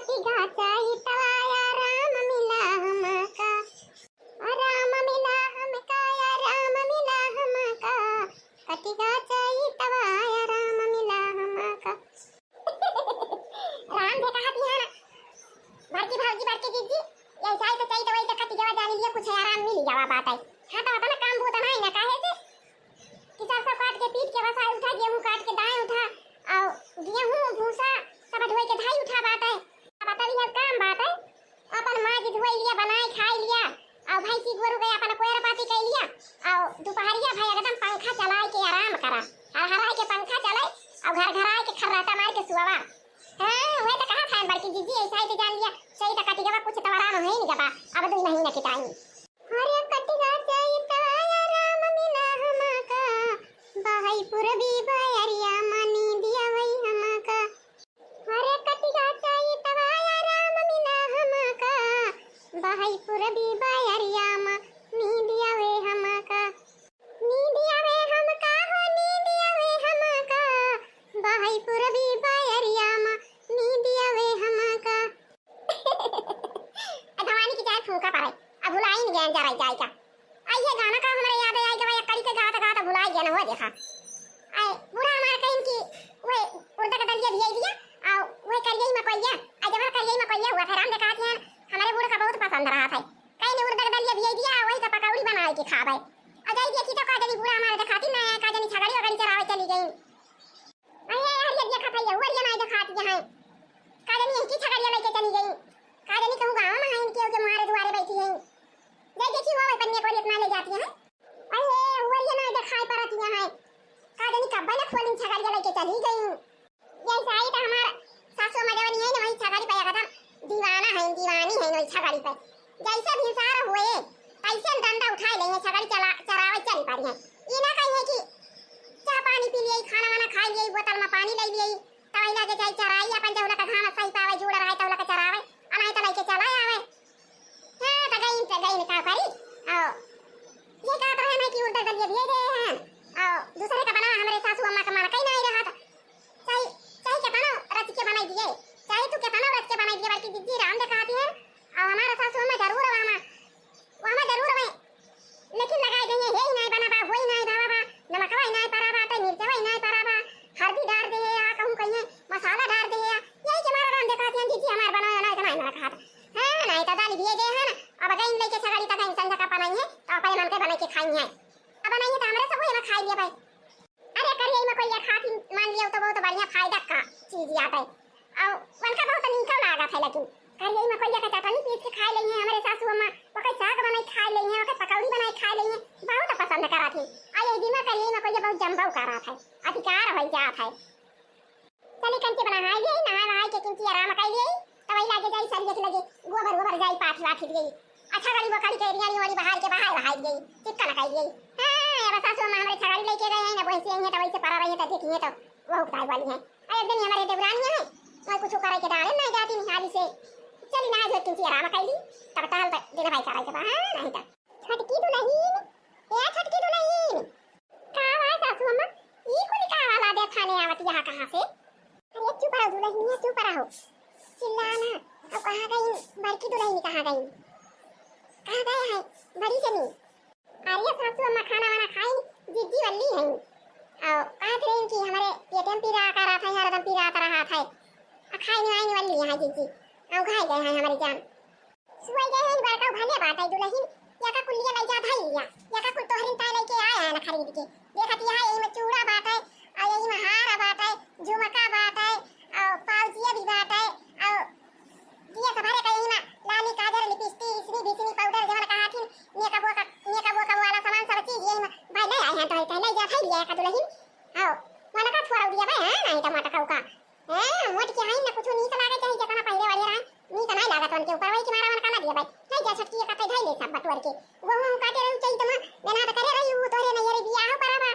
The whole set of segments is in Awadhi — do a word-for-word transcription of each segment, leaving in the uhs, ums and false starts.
कटिगा चैतवा या राम मिला हमका, आ राम मिला हमका, या राम मिला हमका। कटिगा चैतवा या राम मिला हमका। राम दे कहा दिया ना, बड़की भौजी, बड़की जीजी, ये साल तो चैत वही तो कटिगवा जानी लिया, कुछ आराम मिल जावा बात है। हाँ, तो अपना काम बहुत नहीं ना, काहे से कि सरसों काट के पीट के बसाए उठा, गेहूं काट के दाएं उठा, और गेहूं भूसा सब ढोए के धाई उठा बाटे। अब तभी अब काम बाटे, अपन माज धोए लिया, बनाए खाए लिया, और भैंसी गोरू के अपन कोयर पाती कर लिया, और दोपहरिया भाई एकदम पंखा चलाए के आराम करा, हर हराए के पंखा चलाए, और घर घर आए के खर्राटा मार के सुआवा। हाँ, वह तो कहा था बड़की जीजी, ऐसा ही तो जान लिया, सही तो कटिगवा कुछ तो आराम है नहीं गबा, अब दो महीना की टाइम। अरे कटिगा चैतवा या राम मिला हमका, बहई पुरबी बयरिया मा नींदिया वही हमका। अरे कटिगा चैतवा या राम मिला हमका, बहई पुरबी बयरिया मा नींदिया वे हमका। नींदिया वे हमका हो, नींदिया वे हमका, बहई पुरबी बयरिया मा नींदिया वे हमका। आ भवानी की जाए फूंका पड़े, अब भुलाई नहीं गए जरा जाए का। आ ये गाना का हमारे याद आई गवा, एक कड़ी के गात गात भुलाई गए न हो देखा। आए बूढ़ा हमारे कहीं की वह उड़द का दलिया दिया दिया, आ वह करिए मकोइया, आ जब करिए मकोइया हुआ फिर हम दिखाते हैं, हमारे बूढ़ का बहुत पसंद रहा था। कहीं ने उड़द का दलिया दिया दिया, वही का पकौड़ी बनाए के खावे। आ जाई देखी तो का जनी बूढ़ा हमारे दिखाती ना है, का जनी छगड़ी वगड़ी चरावे चली गई। अरे हरिया देखा था, ये हुआ नहीं दिखाती है। का जनी यही छगड़िया लेके चली गई, का जनी कहूँ गाँव में है इनके जो मारे दुआरे बैठी है। जय देखी वो अपन में कोई इतना ले जाती है। अरे हुआ ये ना दिखाई पड़ती है, का जनी कब्बा ने खोलिन छगड़िया लेके चली गई। ये साई तो हमार सासू अम्मा जवन है ना, वही छगड़ी पे एकदम दीवाना है, दीवानी है वही छगड़ी पे। जैसे भिनसार हुए, तैसे डंडा उठाए लेंगे, छगड़ी चला, चरावे चली पड़ी है। ई ना कहिए कि चाह पानी पी लिए, खाना वाना खा लिए, बोतल में पानी ले लिए, तब इला के जाई चराई, अपन जौला का घाम सही पावे, जुड़ रहे तौला का चरावे, अनाई तो लेके चला आवे। हाँ, तो गई तो गई का करी। आओ, ये कहत रहे ना कि उड़द दलिया दिए गए हैं, आओ, दूसरे का बना हमरे सासू अम्मा का मन कहीं नहीं रहा था। चाहे, चाहे केतनो रच के बनाई दिए, चाहे तू केतनो रच के बनाई दिए, बल्कि जिज्जी राम दे कहती है, और हमारा सासू अम्मा जरूर आवा, वो हमें जरूर आवे, लेकिन लगाई देंगे, हे ही नहीं बना बा, हो ही नहीं भावा बा, नमकवा ही नहीं परा बा, तो मिर्चवा ही नहीं परा बा, हल्दी डार दे या कहूँ कहीं मसाला डार दे या, यही के मारा राम दे कहती हैं, जिज्जी हमार बनाओ ना, इतना ही ना खात। हाँ, नहीं तो दाल दिए गए हैं ना, अब गई लेके छगड़ी तक संझा का बनाई है, तो अपने मन के बना के खाई है। अब बनाई है तो हमारे सब वही ना खाई लिया भाई। अरे करिए में कोई एक हाथ मान लियो तो बहुत बढ़िया फायदा का चीज आत है। और उनका बहुत नीका लागत है, लेकिन करिए में कोई एक चटनी पीस के खाए लेंगे, हमारे सासू अम्मा ओकर साग बनाई खाए लेंगे, ओकर पकौड़ी बनाई खाए लेंगे, बहुत पसंद करत है। और ये दिमा करिए में कोई बहुत जम्बो करत है, अधिकार हो जात है। चली कंची बना हाय गई, नहा नहाय के किंची आराम कर लिए, तब वही लागे जाई सरियत लगे, गोबर वोबर जाई पाथी वाथी दिए। अच्छा गली बखरी के एरिया वाली बहार के बहार बहार गई, चिक्का न कर गई। हाँ, अब सासू माँ हमारे छगड़ी लेके गए हैं ना, वैसे आई हैं तो वैसे परा रही है तो देखी है तो वो उगताई वाली है। अरे एक दिन हमारे देवरानी है, मैं कुछ करे के डाले नहीं जाती निहाली से। चली ना जो किंची आराम कर ली, तब ताल तक दिन भाई करे के बा, हाँ, नहीं तो। छोटकी दुलहिन, ए छोटकी दुलहिन। का बा सासू अम्मा? ई कुल का आवाज है थाने आवत यहाँ कहाँ से? अरे चुप रहो दुलहिनिया, चुप रहो। चिल्ला ना। अब कहाँ गई बड़की दुलहिन, कहाँ गई? कहाँ गए हैं बड़ी जनी? अरे सासू अम्मा खाना वाना खाई, जिज्जी वल्ली हैं। और कहत रही कि हमारे पेट में पीरा का रहा था, हरदम पीरा का रहा था। आ खाई नहीं वाली यहाँ जिज्जी। और खाई गए हैं हमारी जान। सुई गए हैं बड़का भले बाटे दुलहिन, या का कुल लिया लई जा भाई लिया, या का कुल तोहरिन ताई लई के आया है ना खरीद के। देखत यहाँ यही में चूड़ा बाटे, और यही में हार बाटे, झुमका बाटे, और पाउचिया भी बाटे, और दिया सब हरे का यही में लाली काजर लिपस्टिक इसनी बिसनी पाउडर जवन कहा थी, मेकअप का, मेकअप वेकअप वाला सामान सब चीज यही में भाई ले आए हैं तो कहीं लई जा भाई लिया का दुलहिन। आओ, मन का थोड़ा दिया भाई है नहीं टमाटर का उका। हैं, मोट के हईन न कुछु नीक लागे चाही, जेतना पहिले वाले रहा, नीक नाई लागत उनके ऊपर, वही के मारा मन का ना दिया भाई। नहीं जा छोटकी एक कतई धई ले सब बटुअर के। वो हम काटे रही चाहिए तुम, मेहनत करे रही हूँ, तोरे नहीं रे बियाह हो परा बा।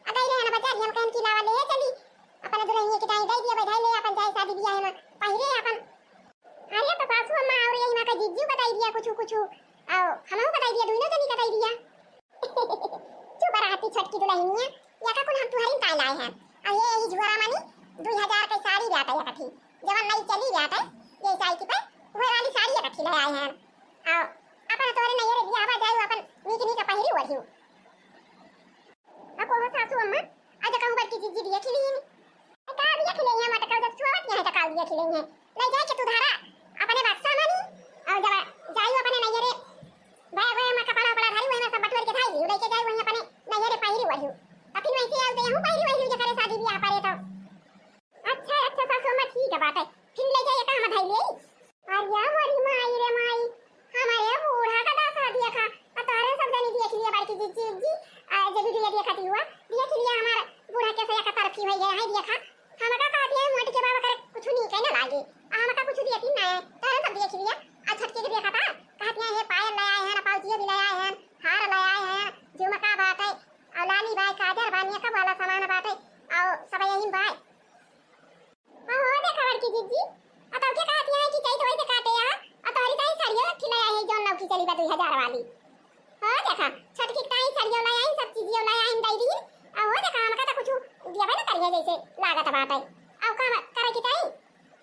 अगई रे ना बजा, हम कहन की लावा ले चली। अपन दुल्हनिया के दाई दे दिया भाई, धई ले अपन जाए शादी बियाह में। पहिरे अपन। अरे तो सासू अम्मा और यही माँ का जिज्जू बताई दिया कुछु कुछु। आओ, हमहू बताई दिया, दोनों जनी बताई दिया। चुप रहती छोटकी दुलहिनिया, या का कुल हम तुहरी ताई लाए हैं। और ये यही झुआरा मानी दुई हजार के साड़ी जाता है कठी, जवन नई चली जाता है, ये साड़ी की हैं। आओ, अपन तोरे नैहरे बियाहवा जाई, अपन नीक नीक पहिरी ओढ़ियो। अब कहो सासू अम्मा, आज कहूँ बड़की जिज्जी बिया खिली। का बिया खिले हैं, मटका जब छुआवत नहीं है तो का बिया खिले हैं। ले जाए के तू धारा अपने बक्सा मनी, और जब जाई अपने नैहरे, भाई भाई में कपड़ा उपड़ा धारी, वही में सब बटोर के धाई दी, लेके जाई वही अपने नैहरे पहिरी ओढ़ियो। तो फिर वैसे आऊ तो यहूँ पहिरी ओढ़ियो, जकरे शादी बियाह परे तो। अच्छा, अच्छा, सासू अम्मा, ठीक है, बात है। फिर ले जाइए, कहाँ में धइले? अरे मोरी माई रे माई, हमारे बूढ़ा का दशा देखा। आ तोहरे सब जनी देख लिया, बड़की जिज्जी, जिज्जी, आ, जे video देखत हुआ, देख लिया हमार बूढ़ा कैसे एक तरफी हो गया है, देखा। हमका कहती है, मोटी के बाबा करे कुछ नहीं कहने लागे। आ, हमका कुछ देती ना है, तोहरे सब देख लिया। आ, छोटकी के देखा था, कहती है, ये पायल ले आए हैं, ना पाउचिया भी ले आए हैं, हार ले आए हैं, झुमका बाटे, और लाली बाय, काजर बाय, makeup वाला सामान बाटे, और सब यही बाय। हाँ, हो देखा बड़की जिज्जी, आ तोहके कहत हियाँ कि चैत वैत काटे आ, आ तोहरी ताई साड़ियो खिलाई आई है जौन नौकी चली बा दुई हजार वाली। हो देखा, छोटकी ताई साड़ियो लाई आई, सब चीजियो लाई आई, दई दी। आ हो देखा, हमका तो कुछ दियबे न करिए जैसे लागत बाटे। आ का करे की ताई?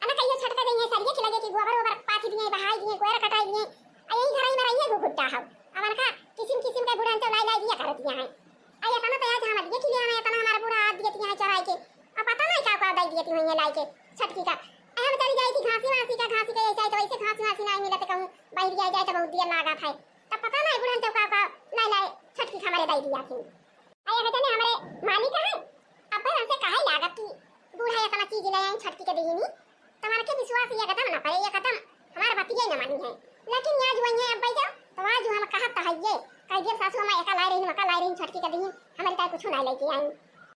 अना कहियो छोटका जइहे साड़ियो खिलाइए कि गोबर ओबर पाथी दिए, बहाई दिए, कोयर कटाई दिए। आ यही घरई में रहिए घुघुट्टा हो। अमन का किसिम किसिम के बुढ़न चौलाई लाई दिया करत हियाँ है। आ एतना तो आज हम दिए खिले हमें, एतना हमारा बूढ़ा हाथ दिए हियाँ चढ़ाई के। अब पता नहीं का का दई दिए हुई है लाई के छोटकी का। आ हम चली जाई थी घासी वासी का, घासी के ऐसा तो वैसे घासी वासी नहीं मिलत कहूँ, बाहर जाए जाए तो बहुत दिया लागा था। तब पता नहीं बुढ़न चौका का लाई लाई छोटकी का हमारे दई दिया थी। आ ये कहते हमरे मालिक है, अब हमसे काहे लागत कि बूढ़ा एतना चीज ले आई छोटकी के दीनी, तमार के विश्वास ये कदम ना पड़े, ये कदम हमार बतिये न मानी है। लेकिन आज वही है, अब जाओ, तो आज हम कहत तो है ये, कह दिया सासू अम्मा एका लाई रही, मका लाई रही, छोटकी के दीनी, हमारी ताई कुछ नहीं लेके आई।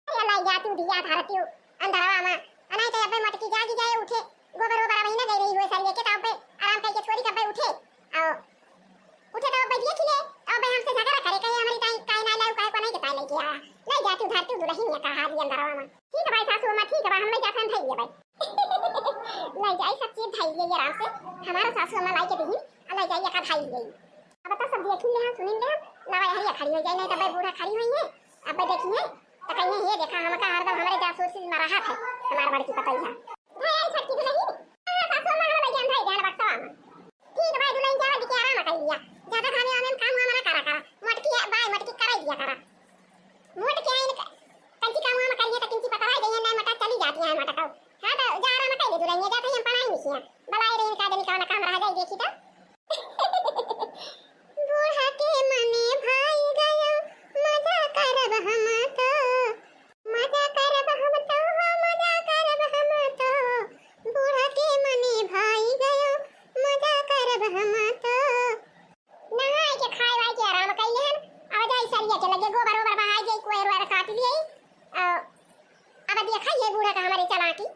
अरे लाई जा तू दिया धारती हो, अंधरवा में, अनाई तो अबे मटकी जागी जाए उठे, गोबर ओबर वही ना गई रही हुए सारी लेके, तो अबे आराम करके छोरी कब्बे उठे, आओ, उठे तो अबे दिए खिले, तो अबे हमसे झगड़ा करे, कहे हमारी ताई काहे ना लाऊ, काहे को नहीं के ताई लेके आया, लाई जा तू धारती हो दुल्हन ये कहा दिया अंधरवा में। ठीक है भाई सासू अम्मा, ठीक है भाई, हम ले जाते हैं, धइले भाई। ले जाई सब चीज धइले आराम से, हमारा सासू अम्मा लाई के दीही, आ ले जाई एका धइले। अब तो सब देखी ले हम, सुनी ले हम, लावा यहाँ ये खड़ी हो जाए, नहीं तो भाई बूढ़ा खड़ी हुई है, अब भाई देखी है, तो कहीं ये देखा हमका हरदम हमारे जासूसी में रहा है, हमार बड़की पतई है। भाई आई छोटकी दुल्हन, हाँ, सासू अम्मा हम ले जाए, भाई जान बक्सवा में। ठीक भाई, दुल्हन जावा दिके आराम कर लिया। ज्यादा खाने वाले में काम वाम ना करा करा। मोटकी है, भाई मोटकी कराई दिया करा। मोटकी है इनका, कंची काम वाम करिए तो किंची पकड़ाई गई है, नहीं मटक चली जाती है मटक। हाँ तो जा आराम कर ले दुल्हन, जाते ही हम पढ़ाई नहीं किया। बलाई रही का जनी कौन काम रह जाई देखी तो। बूढ़ा के मने भाई गयो, मजा करब हम तो। मजा करब हम तो, हो मजा करब हम तो, बूढ़ा के मने भाई गयो, मजा करब हम तो। नहाए के खाए वाए के आराम कइले हन, अब जाई सरिया के लगे गोबर ओबर बहाई जाई, कोयर ओयर काट लिए। अ, अब देखा ये बूढ़ा का हमारे चलाकी,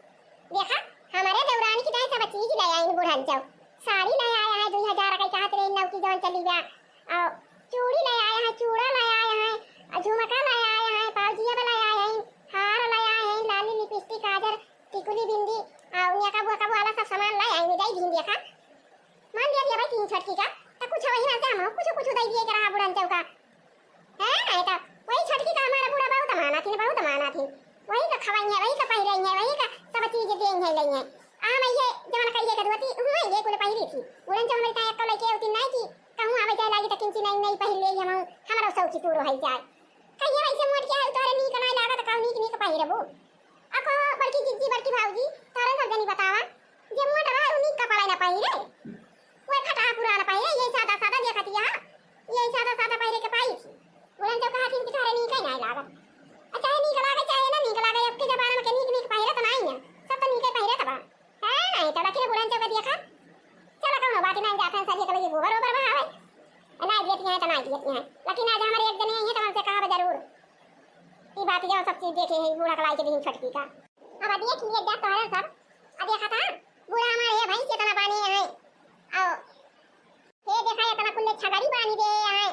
देखा हमारे दौरान की दाई सब चीज ले आई बुढ़न चौ, साड़ी ले आया है दुई हजार का, चाहत रहे नौकी जौन चली गया, अ, चूड़ी ले आया है, चूड़ा ले आया है, अ, झुमका ले आया है, पाउजिया ले आया है, हार ले आया है, लाली लिपस्टिक काजर टिकुली बिंदी, आ, उनिया का बुआ का बुआ वाला सब सामान लाई आई, दई दीन देखा। मान दिया दिया भाई तीन छोटकी का, तो कुछ वही रहते हम कुछ कुछ दई दिए के रहा बुढ़न चौका। है ना, तो वही छोटकी का हमारा बूढ़ा बहुत माना थी, बहुत माना थी। वही का खवाई है, वही का पहिराई है, वही का सब चीज दे है, लई है। आ मैं ये जवन कहिए के धोती, हुआ ये कुल पहिरी थी। बुढ़न चौ हमारी ताई अक्का लइके उती नहीं की, कहूँ आवे जाए लागी तो किंची नहीं, नहीं पहिर ले हम, हमारा सौची पूरो है जाए। कहिए वैसे मोट क्या है, तोरे नीक नहीं लागत, कहूँ नीक नीक पहिरबू। अको बड़की जिज्जी, बड़की भाऊजी, तोरे सब जनी बतावा, जे मोट रहा, उ नीक कपड़ा ना पहिरे। कोई फटा पुराना पहिरे, ये सादा सादा देखत यहाँ, ये सादा सादा पहिरे के पाई थी। बुढ़न चौ कहा थी कि तोरे नीक ही नहीं लागत। आ चाहे नीक लागे, चाहे ना नीक लागे, अब के जमाना में के नीक नीक पहिरे तो नहीं है, सब तो नीक ही पहिरे तो बा। है नहीं तो लेकिन बुढ़न चौ के देखा, चलो कौनो बात नहीं, जाते हैं सभी के लगे गोबर ओबर बहावे। ना दिए हैं तो ना दिए हैं, लेकिन आज हमारे एक जने आई है तो हमसे कहा जरूर। ई बात जो सब चीज देखे है, बूढ़ा कलाई के दिन छोटकी का। अब देख लिए जा तोहरे सब। अब देखा था, बूढ़ा हमारे ये भाई कितना पानी है। आओ। ये देखा, इतना कुल्ले छगड़ी पानी दे है।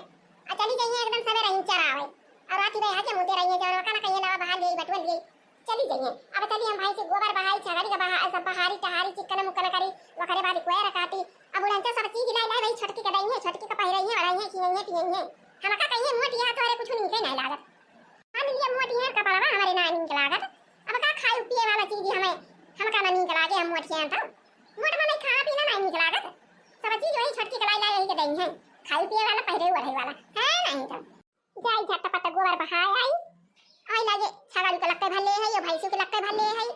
आ चली जाइए एकदम सवेरे ही चरावे। और रात में यहाँ के मुद्दे रहिए, जो रोका ना कहिए, लावा बाहर ले, बटुआ ले। चली जाइए। अब चली हम भाई से गोबर बहाई, छगड़ी का बहा-, सब बहारी, टहारी, चिकन मुकन करी, ओकरे बाद कोयर काटी। अब उड़न से सब चीज लाई, लाई भाई, छोटकी के दई है, छोटकी का पहिरई है, ओढ़ई है, खियई है, पियई है। हमका कहिए मोट यहाँ तोहरे कुछ नीक नहीं लागत। हम ये मोटी है कपड़वा हमारे ना नीक लागत। अब का खाई पिए वाला चीज हमें, हमका ना नीक लागे, हम मोटी हैं तो। मोट में नहीं खाना पीना नहीं नीक लागत। सब चीज वही छोटकी हैं, खाई पिए वाला, पहिरे ओढ़े वाला, है नहीं तो। जाई झटपट गोबर बहाय आई। आई लागे छगड़ी के लक्के भले है, यो भैंसू के लक्के भले है।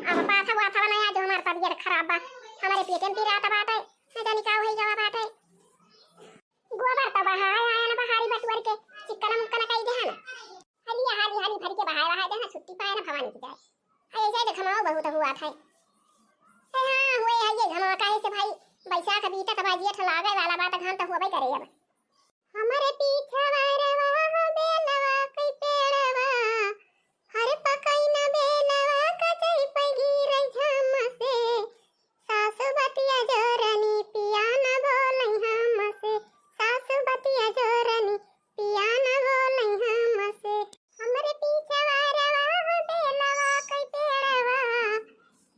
अब पाथा वाथा बनाया जो हमार तबियत खराब बा, हमारे पेट में पीरात बाटे, न जानी का होई गवा बाटे। गोबर तो बहाय आया न बहारी बटुअर के, चिक्कन मुक्कन कई दे है ना। हलिया हाली हाली भर के बहाय बहाय दे ना, छुट्टी पाए ना भवानी की जाए। अरे जाए दे घमाओ बहुत हुआ था। ए हाँ, हुए है ये घमाओ काहे से भाई, बैसाख बीतत बा, जेठ लागे वाला बा, त घाम तो हुआ करे अब। हमरे पीछवा रवा हो बेलवा कई पेड़वा, हर पकई न बेलवा कचई पे गिरई झम से। सासु बतिया जोरनी पिया न बोलई हम से, सासु बतिया जोरनी पिया न बोलई हम से। हमरे पीछवा रवा हो बेलवा कई पेड़वा,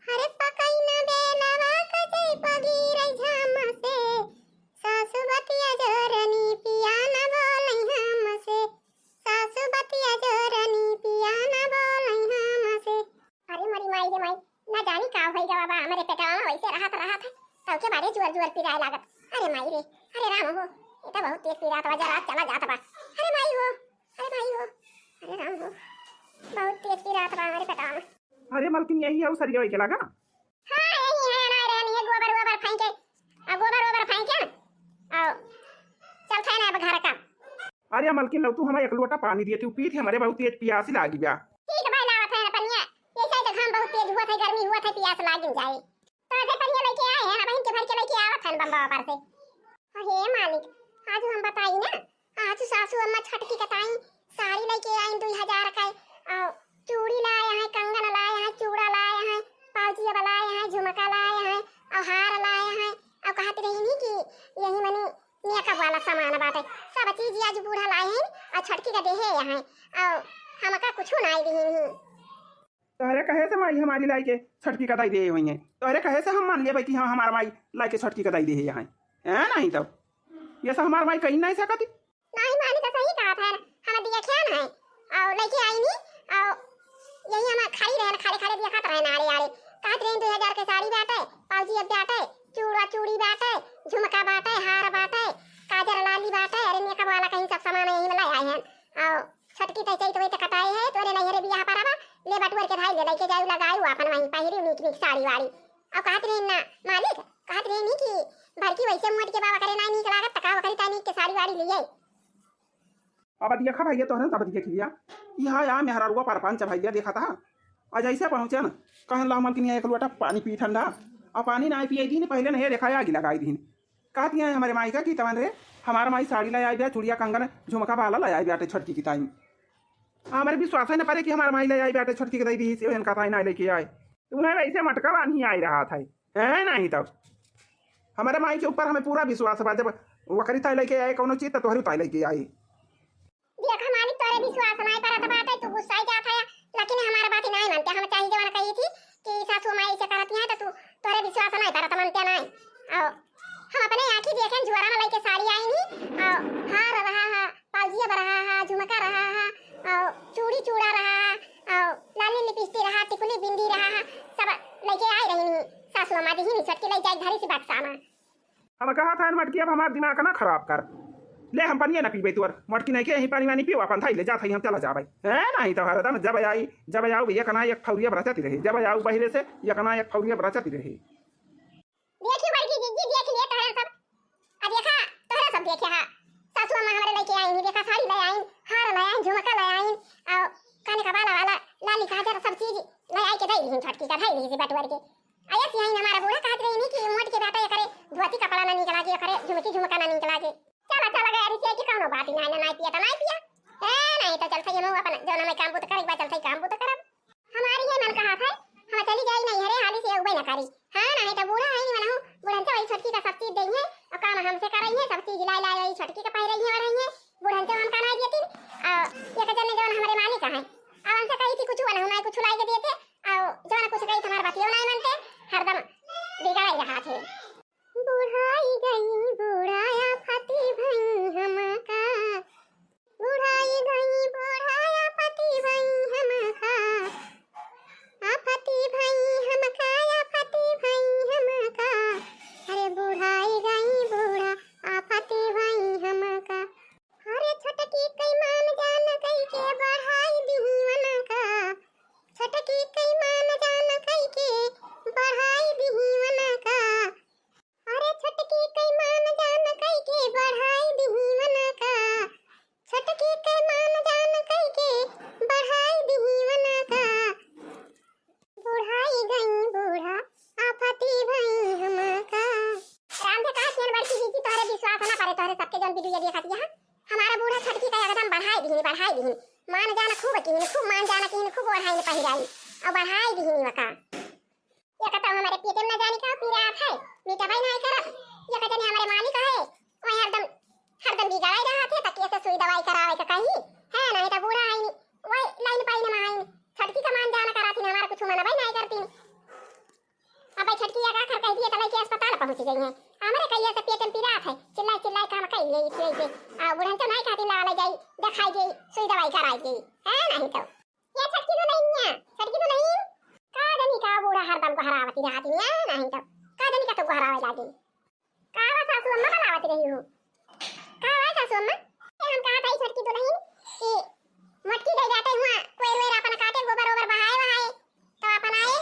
हर पकई न बेलवा कचई पे गिरई झम से। सासु बतिया जोरनी पिया न बोलई हम से, सासु बतिया जोरनी पिया न बोलई हम से। अरे मोरी माई रे माई, ना जानी का होई गवा बा, हमरे पेटवा में वैसे रहत रहत है, तब के बड़े जुअर जुअर पिराए लागत। अरे माई रे, अरे राम हो, ये तो बहुत तेज पिरात बा, जरा चला जात बा। अरे माई हो, अरे माई हो, अरे राम हो, बहुत तेज पिरात बा हमरे पेटवा में। अरे मलकिन, यही है उ सरिया के लागा? हाँ, यही है, अनार है, नहीं है, गोबर वोबर फेंके, आ, गोबर वोबर फेंके, आ, चलते हैं ना अब घर का। अरे मलकिन, लव तू हमें एक लोटा पानी दिए, तू पीत है, हमरे बहुत तेज पियास लागी बा। ठीक है भाई, लावत है ना पनिया, ऐसे तो घाम बहुत तेज हुआ था, गर्मी हुआ था, पियास लागिन जाए। तो आधे पनिया लेके आए हैं, अब इनके भर के लेके आवत हैं बम्बा पर से। अरे मालिक, आज हम बताई ना, आज सासू अम्मा छटकी कताई साड़ी लेके आई दुई हजार का, और चूड़ी लाए हैं, कंगन लाए हैं, चूड़ा लाए हैं, पाउजिया लाए हैं, झुमका लाए हैं, और हार लाए हैं, और कहत रही नी कि यही मनी मेकअप वाला सामान बाटे, सब चीज आज बूढ़ा लाए हैं, और छटकी का देहे हैं, और हमका कुछ ना आई रही। तोहरे कहे से माई हमारी लाई के छटकी कताई दे हुई है। तोहरे कहे से हम मान लेबे कि हाँ, हमार माई लाई के छटकी कताई दे है यहाँ। हैं, नहीं तब ये सब हमार माई कहीं नहीं सकती। नहीं मानी तो सही कहा था, हम दिया क्या ना है, और लेके आई नी, और यही हम खाई रहन, खाले खाले दिया खात रहन, आड़े आड़े कहत रहन, दो हजार के साड़ी बाटे, पाउजी अब बाटे, चूड़ा चूड़ी बाटे, झुमका बाटे, हार बाटे, काजर लाली बाटे, अरे मेकअप वाला कहीं सब सामान यही में ले आए हैं, और छोटकी तै चैत वैत कटाई है, तोरे नैहरे बियाह परबा, ले बटुअर के धाई ले, लइके जाऊ लगाऊ, आपन वहीं पहिरी नीक नीक साड़ी वाड़ी। और कहत रही ना मालिक, कहत रही नी कि भरकी वैसे मोट के बाबा करे ना नीक लागत, तका वकरी ता नीक के साड़ी वाड़ी लिए। अब देखा भैया, तोहरे सब देख लिया, यहाँ आ मेहरारुआ परपंच भैया देखा था, आ जैसे पहुँचे न, कहन ला मलकिनिया एक लोटा पानी पी ठंडा, आ पानी ना पिए दिन पहले नहीं देखा आगी लगाई दिन। कहती हैं हमरे माई का कि तवन रे, हमार माई साड़ी ले आई बिया, चूड़िया कंगन झुमका बाला ले आई बिया, छोटकी की ताई। हमरे विश्वास है न परे कि हमार माई ले आई बिया, छोटकी की ताई दी से इनका ताई ना लेके आए। उन्हें वैसे मटका बांधी आई रहा था, है नहीं तब। हमारे माई के ऊपर हमें पूरा विश्वास बा, जब वकरी ताई लेके आए कौनो चीज तो तोहरी ताई लेके आई। देख मालिक, तोरे विश्वास नाई परत बाटे, तू गुस्साई जात है, लेकिन हमार बात नाई मानते। हम चाही जवन कही थी कि सासू माई ऐसे करत हैं, तो तू, तोरे विश्वास नाई परत, मानते नाई। और हम अपने आँखी देखेन, झुआरा में लइके साड़ी आई नी, और हार रहा है, पाउजिया रहा है, झुमका रहा है, और चूड़ी चूड़ा रहा है, और लाली लिपस्टिक रहा, टिकुली बिंदी रहा है, सब लइके आई रही नी। सासू अम्मा दी ही नी, छोटकी लई जाई घरी से बक्सा में। हम कहा था, मटकी, अब हमार दिमाग ना खराब कर। ले, हम पनिया ना पीबे तोर। मटकी नहीं के, यहीं पानी वानी पियो, अपन थाई ले जात हई, हम चला जाबे। हैं, नहीं तो हरदम जब आई, जब आऊ, एक ना एक फौरिया बरचत रहे। जब आऊ बहिरे से, एक ना एक फौरिया बरचत रहे। देखी बड़की जिज्जी, देख लिए तोहरा सब। आ देखा, तोहरा सब देखे हा। सासू अम्मा हमरे लेके आई, देखा, साड़ी ले आई, हार ले आई, झुमका ले आई, और काने का बाला वाला, लाली काजर, सब चीज ले आई के दे दी छोटकी का, धई दी बटुअर के। अये सियाइन हमारा बूढ़ा कहत रही नी कि मोट के बाटे, एकरे धोती कपड़ा ना नीक लागे, एकरे झुमकी झुमका ना नीक लागे। चला, चला गया रिसिया कि कौनो बात ही ना, ना, ना पिया तो ना पिया। ए, नहीं तो चलते ये मुँह अपन, जौन हमें काम बूत करे, बा चलते काम बूत करब। हमारी ये मन कहा था, हम चली जाई नहीं हरे हाली से उबे न करी। हाँ, नहीं तो बूढ़ा है नहीं मनहु, बुढ़न से वही छोटकी का सब चीज देंगे, और काम हमसे कर रही है, सब चीज लाई लाई वही छोटकी का पहरे ही और रही है, बुढ़न से हम का नहीं देती। और ये का जने जौन हमारे मालिक है, अब हमसे कही थी कुछ हुआ ना, ना कुछ लाई के देते, और जौन कुछ कही तुम्हारे बतियों नहीं मानते, हरदम बिगड़ ही रहा थे। बुढ़ाई गई बूढ़ा आफती भई हमका, बुढ़ाई गई बूढ़ा आफती भई हमका, आफती भई हमका, आफती भई हमका। अरे बुढ़ाई गई बूढ़ा आफती अरे सबके जौन वीडियो देखत यहाँ, हमारा बूढ़ा छोटकी का एकदम बढ़ाई दिहिन, बढ़ाई दिहिन। मान जाना खूब किहिन, खूब मान जाना किहिन, खूब ओढ़ाइन पहिराइन। और बढ़ाई दिहिन वका। या कहता हमारे पेटे में ना जाने का पीरा आत है, मिटबै नाहीं करत। या कहते हमारे मालिक है, वही हरदम, हरदम बिगड़ाई रहत है, तकिया से सुई दवाई करावे का कही है, नाहीं तो बूढ़ा है नहीं, वही लाइन पाई ना माइन। छोटकी का मान जाना कराती ना, हमारा कुछ मनबै नाहीं करती। अब छोटकी अगर खर कह दिए तो लइके अस्पताल पहुँच गई है। हमरे कहिए से पेट में पीरात है, चिल्लाई चिल्लाई काम कह लिए इसे इसे। आ बुढ़न तो नाहीं कहती ला ले जाई, दिखाई गई, सुई दवाई कराई गई, है नाहीं तो। ये छोटकी दुल्हनिया, छोटकी दुल्हन, का जानी का बूढ़ा हरदम गोहरावती रहती है, नाहीं तो का जानी का तो गोहरावे लागी। का बा सासू अम्मा बुलावत रही हो? का बा सासू अम्मा? ए, हम कहा था छोटकी दुल्हन कि मोटकी गई जाते हुआ कोई रोए अपन काटे गोबर ओबर बहाए वहाए तो अपन आए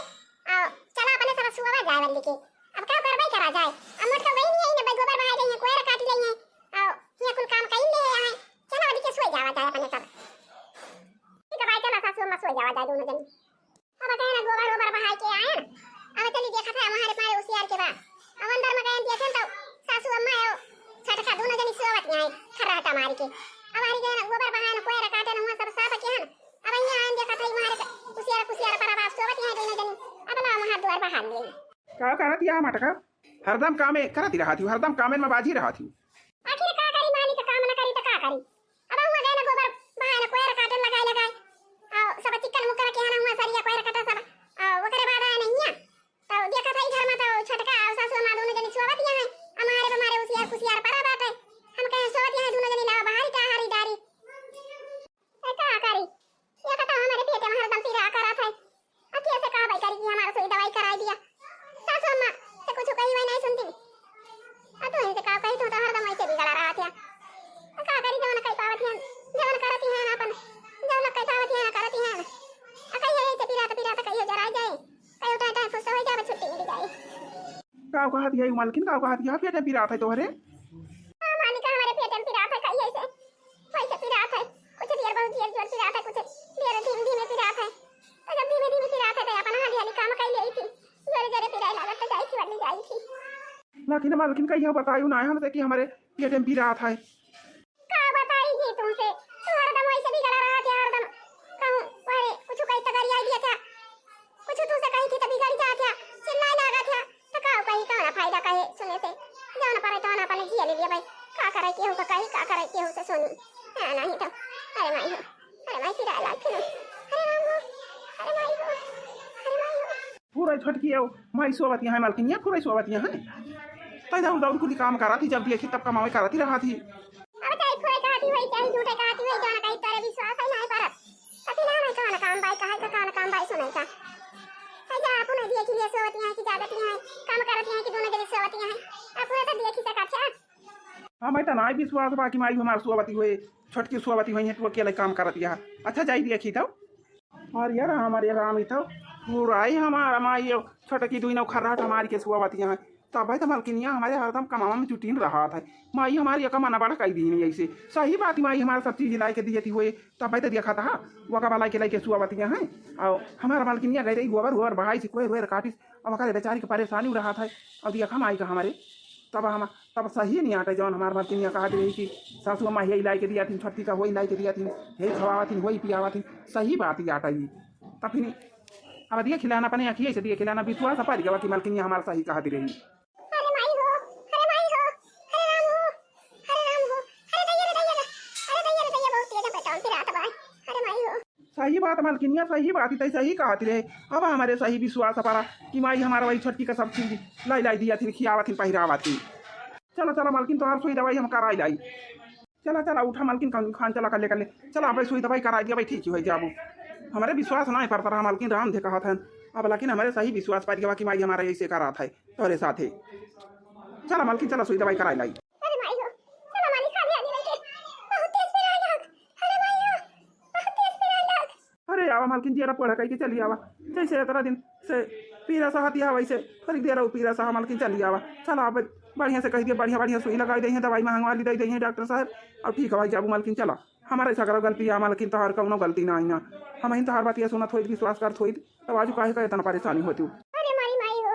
और चला अपने सब सुबह जाए वाली के। अब का करबै करा जाए? अब मोटका वही नहीं आई ना, गोबर बहाए रही है, कोयर काट रही है और ये कुल काम कहीं ले आए। चला वाली के सोए जावा जाए अपने सब। ठीक है भाई, चला सासू अम्मा सोए जावा जाए दोनों जन। अब कहे ना गोबर ओबर बहाए के आए ना, अब चली देखत है हमारे पाए उसियार के बाद। अब अंदर में गए देखे तो सासू अम्मा है, छोटका दोनों जनी सोवत यहाँ है, खर्राटा मार के। अब हरी गए ना गोबर बहाए ना, कोयर काटे ना, हुआ सब साफ किया ना। अब यहाँ आए देखत है हमारे उसियार कुसियार पर अब सोवत यहाँ दोनों जनी। अब ला हमार द्वार बहार लिए। का करत या मटका? हरदम कामे करत रहत ही, हरदम कामे में बाजी रहत ही। आखिर का करी, मालिक काम न करी त का करी? अब हुआ गए ना गोबर बहाए ना, कोयर काटन लगाए लगाए। आ सब चिक्कन मुक्कन के है ना हुआ सरिया कोयर काटा सब। आ ओकरे बाद आए नहीं है। तो देखा था घर में तो छोटका और सासू माँ दोनों जनी सोवत यहाँ है। हमारे हमारे उसियार कुसियार परा बाटे। हम कहे सोवत यहाँ दोनों जनी लाओ बाहरी का हारी डारी। ए, का करी? ये कहता हमारे पेट में हरदम पीरा करत है। अखिया से का भाई करी कि हमारा सुई दवाई कराई दिया। सासू अम्मा से कुछ कही वही नहीं सुनती। आ तू इनसे का कही, तू तो हरदम ऐसे बिगड़ा रहत है। आ का करी, जवन कही पावत है, जवन करती है ना अपन, जवन कही पावत है ना करती है। आ कही है ऐसे पीरा तो पीरा तो कही जरा जाए, कही उठाए टाइम फुर्सत हो जाए, छुट्टी मिल जाए। का कहत है मालकिन, का कहत है? पेट में पीरा है तोहरे? हाँ मालिक, हमारे पेट में पीरा है, कही ऐसे वैसे पिरात है, कुछ देर बहुत देर जोर पिरात है, कुछ देर धीमे धीमे पिरात है। तो जब धीमे धीमे पिरात है तो अपन हाली हाली काम कर ले थी, जोरे जोरे पिराए लागत तो जाई थी, वरनी जाई थी। लेकिन मालकिन कहिया बतायु ना हमसे कि हमारे पेट में पिरात है। का बताई जी तुमसे, तू हरदम वैसे बिगड़ा रहा था, हरदम कहूँ अरे कुछ कही तो गरिया दिया था, कुछ तू से कही थी तो बिगड़ जात है, चिल्लाए लागत है। तो का कही, कौन फायदा कहे सुने से? जौन परे तौन अपने जिया ले लिया भाई। का करे केहू का कही, का करे केहू से सुनी? हाँ, नहीं तो। अरे माई हो, अरे माई फिरा लाग फिर। अरे राम हो, अरे माई हो, अरे माई हो। पूरा छोटकी आओ, माई सोवत यहाँ है, मालकिनिया पूरा सोवत यहाँ है। तै दौड़ दौड़ कुली काम करत ही, जब देखी तब कमावे करत ही रहत ही। अब चाहे खोए कहती हुई, चाहे झूठे कहती हुई, जौन कही तोरे विश्वास है नहीं परत। कथी ना नहीं कौन काम बाई, कहे का कौन काम बाई सुने का। है जा, आप नहीं दिए कि लिए सोवती हैं कि जागती हैं, काम करती हैं कि दोनों जने सोवती हैं। आप पूरा तो दिए खींचा काट। हाँ, मैं तो ना विश्वास बा कि माई हमार सोवती हुए, छोटकी सोवती हुई है, तो अकेले काम करती है। अच्छा, जाई दिए खींचो। अरे यार, हमारे राम ही तो पूरा ही हमारा माई, छोटकी दुई नौ खर्राट हमारी के सोवती हैं। तबै तो मलकिनिया हमारे हरदम कमावा में जुटीन रहत है। माई हमारी एक मना बड़ा कई दीन ऐसे। सही बात, माई हमारा सब चीज लाइके दिए थी हुए, तबै तो देखा था, वका बा लाइके लाइके सुआवतिया हैं। और हमारा मलकिनिया गई रही गोबर, गोबर बहाई से कोई रोए काटिस। अब वका बेचारी के परेशानी रहत है। और देखा माई का हमारे, तब हम, तब सही नहीं आटे जौन हमार मलकिनिया कहत रही कि सासू अम्मा यही लाइके दिया थी, छोटकी का वही लाइके दिया थी, यही खवावा थी, वही पियावा थी। सही बात ही आटा ही। तब फिर अब दिए खिलाना अपने अखिए से दिए खिलाना, विश्वास पर गवा कि मलकिनिया हमारा सही कहत रही। अरे माई हो, अरे माई हो, अरे राम हो, अरे राम हो, अरे दैया रे दैया रे, अरे दैया रे दैया, बहुत तेज पेटवा में पिरात बा। अरे माई हो। सही बात मलकिनिया, सही बात ही तै सही कहत रहे। अब हमारे सही विश्वास परा कि माई हमारा वही छोटकी का सब चीज लाई लाई दिया थी, खियावा थी, पहिरावा थी। चलो चलो मलकिन, तोहार सुई दवाई हम कराई लाई। चला चला उठा मलकिन, खान चला कल्ले कल्ले। चला अब सुई दवाई कराई दिया भाई, ठीक ही हो जाबू। हमारे विश्वास ना परत रहा मलकिन, राम धे कहत हन। अब लेकिन हमारे सही विश्वास पर गवा कि माई हमारा ऐसे करत है तोरे साथे। चला मलकिन, चला सुई दवाई कराई लाई। अरे माई हो, चला मालिक, खाली आगे लेके। बहुत तेज पिराए लाग। अरे माई हो, बहुत तेज पिराए लाग। अरे आवा मलकिन, जियरा पढ़ कई के चली आवा। जैसे इतना दिन से पीरा सहती है वैसे थोड़ी देर और पीरा सहा मलकिन, चली आवा। चला अब बढ़िया से कह दिया, बढ़िया बढ़िया सुई लगाई दे, दवाई महंगा वाली दे दे डॉक्टर साहब। अब ठीक है भाई, जाबू मलकिन, चला। हमारे सगरो गलती है मलकिन, तोहार कौनो गलती ना आई ना। हम ही तोहार बतिया सुनत होइत, विश्वास करत होइत, तब आज काहे का इतना परेशानी होती। अरे मारी माई हो,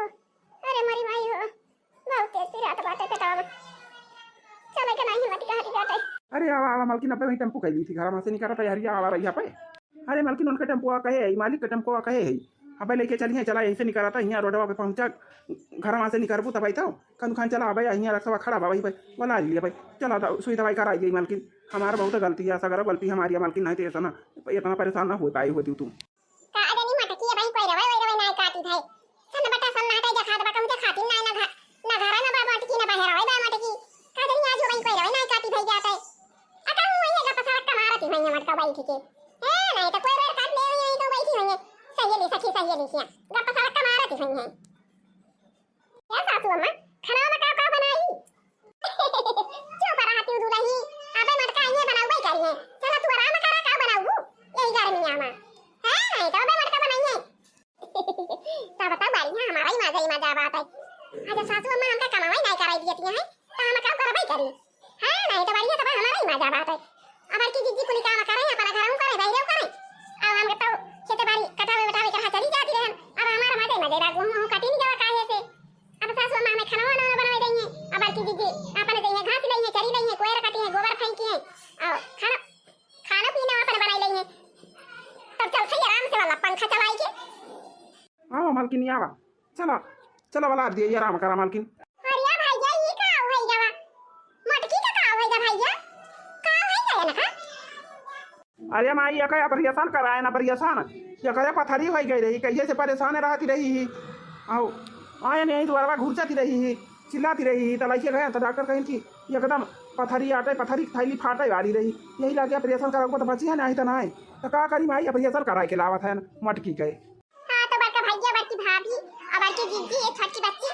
अरे मारी माई हो, बहुत तेज पिरात बाटे पेटवा में। चले के नहीं ए, आवा, आवा, मलकिन, अबे वहीं टेम्पो कइ ली थी, घर में से निकरत है, हरिया आवा रही है पे। अरे मलकिन, उनके टेम्पुआ कहे है, मालिक के टेम्पुआ कहे है, अबे लइके चली है, चला, यहीं से निकरत है, यहाँ रोडवा पे पहुँचा, घर में से निकरबू तब आई तो, कनु खान चला, अबे यहाँ रक्सवा खड़ा बा, वही पे, बोला लिया भाई, चला, द-, सुई दवाई कराई गई मलकिन, हमारा बहुत गलती है, सगरा गलती हमारी है मलकिन, नहीं तो ऐसा ना, इतना परेशान ना हो पाई होती तुम। का जानी मटकी अबहीं कोई रवै, वही रवै नाई काटी भई। सन बटा सन नाटे जखात बा, कहूँ जखाती नाई ना घ-, ना घरा ना बा मटकी, ना बहरा वही बा मटकी। का जानी आज वही कोई रवै नाई काटी भई जात है। अकल वही है, गप सड़क का मारती हुई है मटका बैठ के। ए, नहीं तो कोई रेड़ काट ले हुई है, तो बैठी हुई है। सहेली सखी सहेली सिया। गप सड़क का मारती हुई है। ए सासू अम्मा, खाना में का का बनाई? चुप रहा तू दुलही, अबे मटका ये बनाउबे करी है। चला तू आराम करा, का बनाऊ? यही गर्मिया में। हैं, नहीं तो अबे मटका बनाइए। तब तो बढ़िया, हमारा ही मजा ही मजा बात है। अच्छा सासू अम्मा हमका कमावाई नहीं कराई दिए है, तो हम का करबे करी? हाँ, नहीं तो बढ़िया, तब हमारा ही मजा बात है। अब की जिज्जी कुली काम करे, अपना घर में करे, बहरे करे। अब हम तो खेत बाड़ी कटावे वटावे के चली जाती रहन। अब हमारा मजे मजे बा, गेहूं वहूं कटी नहीं जावा काहे से। अब सासू अम्मा हमें खाना वाना बनावे देइहैं। अब की जिज्जी अपने देइहैं, घास लेइहैं, चरी लेइहैं, कोयर कटिहैं, गोबर फेंकिहैं। और खाना, खाना पीना अपन बनाई लेइहैं। तब चल सही आराम से वाला पंखा चलाई के। आवा मलकिन, आवा। चला, चला वाला दिए, आराम करा मलकिन। अरे भैया, ये का हो गया? मटकी का का हो गया भैया? का हो गया ना का? अरे माई, यका ऑपरेशन कराए ना, ऑपरेशन। यका पथरी हो गई रही, कहिए से परेशान रहती रही ही। आओ, आए नहीं, दुआरवा घुरचती रही ही, चिल्लाती रही ही, तो लइके गए तो डॉक्टर कहिन कि एकदम पथरी आटे, पथरी की थैली फाटे वाली रही। यही लागे ऑपरेशन कराओ तो बची है, नहीं तो नहीं। तो का करी माई, ऑपरेशन कराए के लावत है मटकी के। हाँ, तो बड़का भैया, बड़की भाभी और बड़की जिज्जी, ये छोटकी बच्ची।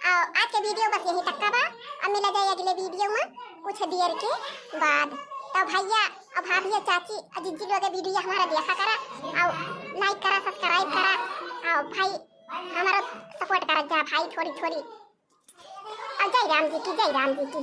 और आज के वीडियो बस यही तक का बा। अब मिला जाए अगले वीडियो में कुछ देर के बाद। तो भैया और भाभी और चाची और जिज्जी लोग वीडियो हमारा देखा करा और like करा, subscribe करा और भाई हमारा support करा जा भाई, थोड़ी थोड़ी। और जय राम जी की, जय राम जी की।